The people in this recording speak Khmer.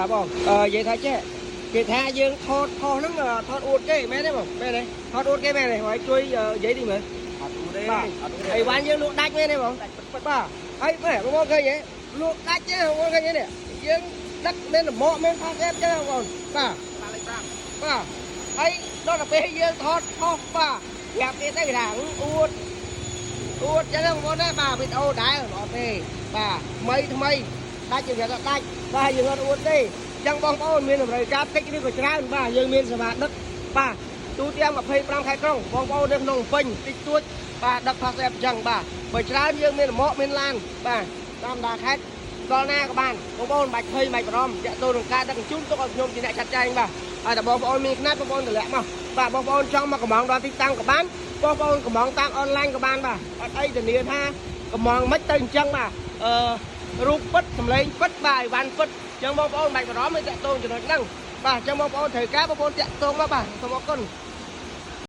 បាទបងអឺនិយាយថាចេះគេថាយើងថតផុសហ្នឹងថតអួតគេមែនទេបងមែនទេថតអួតគេមែនទេហើយជួយនិយាយតិចមើល អត់អួតទេ បាទ អត់អួតទេ អីវ៉ាន់យើងលក់ដាច់មែនទេបង ដាច់ពិតពិត បាទហើយមែនបងប្អូនឃើញទេលក់ដាច់ទេបងប្អូនឃើញទេនេះយើងដឹកមានរមាក់មានផាសអេបចឹងបងប្អូនបាទ បាទលេខ5 បាទហើយដល់ទៅពេលយើងថតផុសបាទប្រាប់គេទៅគេថាអួតអួតចឹងបងប្អូនណាបាទវីដេអូដែរអត់ទេបាទថ្មីថ្មីដាច់យើងថាដាច់បាទយើងអត់អួតទេចឹងបងប្អូនមានតម្រូវការតិចឬក៏ច្រើនបាទយើងមានសេវាដឹកបាទទូទាំង25ខេត្តក្រុងបងប្អូននៅក្នុងពេញតិចតួចបាទដឹកផាសអេបចឹងបាទបើច្រើនយើងមានរមាក់មានឡានបាទតាមដាខេត្តដល់ណាក៏បានបងប្អូនមិនបាច់ភ័យមិនបាច់បារម្ភទាក់ទងនឹងការដឹកជញ្ជូនទុកឲ្យខ្ញុំជាអ្នកចាត់ចែងបាទហើយតែបងប្អូនមានខ្នាតបងប្អូនទម្លាក់មកបាទបងប្អូនចង់មកកំងដល់ទីតាំងក៏បានបងប្អូនកំងតាមអនឡាញក៏បានបាទអត់អីធានាថាកំងមិនទៅអញ្ចឹងបាទអឺរូបពិតសម្លេងពិតបាទអីវ៉ាន់ពិតអញ្ចឹងបងប្អូនមិនបាច់បារម្ភទេទាក់ទងចំណុចហ្នឹងបាទអញ្ចឹងបងប្អូនត្រូវការបងប្អូនទាក់ទងមកបាទសូមអរគុណ។